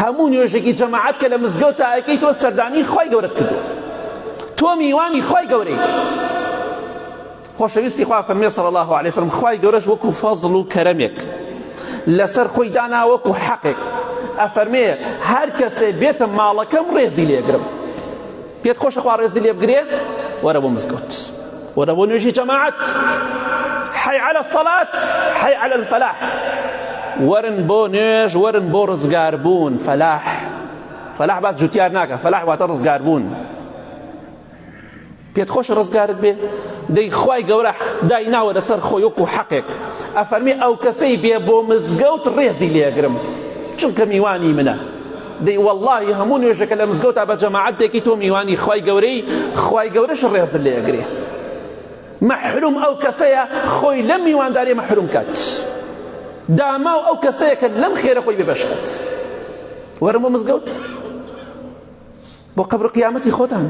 هەموو نوێژێکی جەماعەت کە لە مزگەوت تاەکەی تۆ سەردانی خوای گەورەت کردووە تۆ میوانی خوای گەورەی خۆشەویستی خوا فەرمی صلی الله علیه وسلم خوای گەورەش وەکو فەزڵ و کەرەمێک لەسەر خۆی دانا وەکو حەقێک ئەفەرمێ هەر کەسێ بێتە ماڵەکەم ڕێزی لێگرم پێت خۆشە خوا ڕێزی لێ بگرێ وەرە بۆ مزگەوت وەرە بۆ نوێژی جەماعەت حی علی الصلاة حی علی الفلاح وەرن بۆ نوێژ وەرن بۆ ڕزگاربوون فەلاح فەلاح باس جوتیار ناکە فەلاح واتە ڕزگاربوون پێت خۆشە ڕزگارت بێ دەی خوای گەورە دایناوە لەسەر خۆی وەکو حەقێک ئەفەرمی ئەو کەسەی بێ بۆ مزگەوت ڕێزی لێگرم چونکە میوانی منە دەی واللهی هەموو نوێژەکە لە مزگەوتا بە جەماعەت دێکی تۆ میوانی خوای گەورەی خوای گەورەش ڕێزت لێگرێ مەحروم ئەو کەسەیە خۆی لەم میوانداری مەحروم کات داماو ئەو کەسەیە کە لەم خێرە خۆی بێبەش کات وەرم بۆ مزگەوت بۆ قەبر و قیامەتی خۆتان.